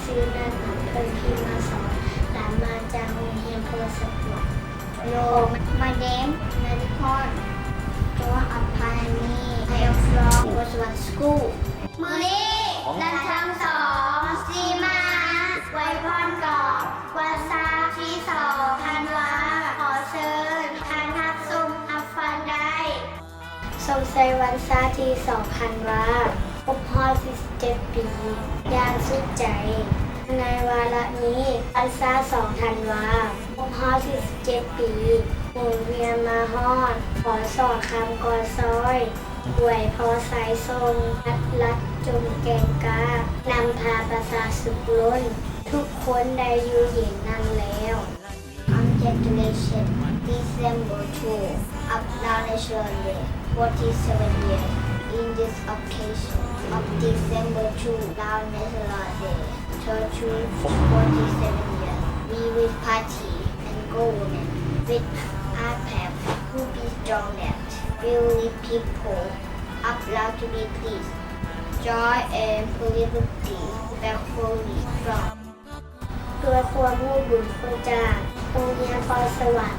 ຊື່ນາງ ອຳເພີ ພິມມາສອນ ຫຼານມາຈາກໂຮງຮຽນໂພນສະຫວັນ. ໂນ ມາຍເນມ ນາລິພອນ ໂຈ ອັບພານານີ I am from ໂພນສະຫວັນສະກູລ. ມື້ນີ້ ທ່ານທັງສອງຊິມາອວຍພອນກອນວັນຊາທີສອງທັນວາ. ຂໍເຊີນທ່ານຮັບຊົມຮັບຟັງໄດ້. ສົງໄຊວັນຊາທີສອງທັນວາ ຄົບຮອບສີ່ສິບເຈັດປີຢ່າງສຸດໃຈ. ໃນວາລະນີ້ ວັນຊາສອງທັນວາ ຄົບຮອບສີ່ສິບເຈັດປີ ໂຮງຮຽນມາຮອດ ຂໍສອງຄຳກໍຊ່ອຍ ອວຍພໍໄຊສົ່ງ ຮັກລັກຈົງແກ່ງກ້າ ນຳພາປະຊາສຸກລົ້ນ ທຸກຄົນໄດ້ຢູ່ເຢັນນຳແລ້ວ. Congratulations, December two, Up Lao National Day, forty-seven years. In this occasion of December two, Lao National Day, to choose forty-seven years, we will party and go women with our path who be strong that will lead people up Lao to be pleased. Joy and prosperity back home we from. ດ້ວຍຄວາມຮູ້ບຸນຄຸນຈາກໂຮງຮຽນພອນສະຫວັນ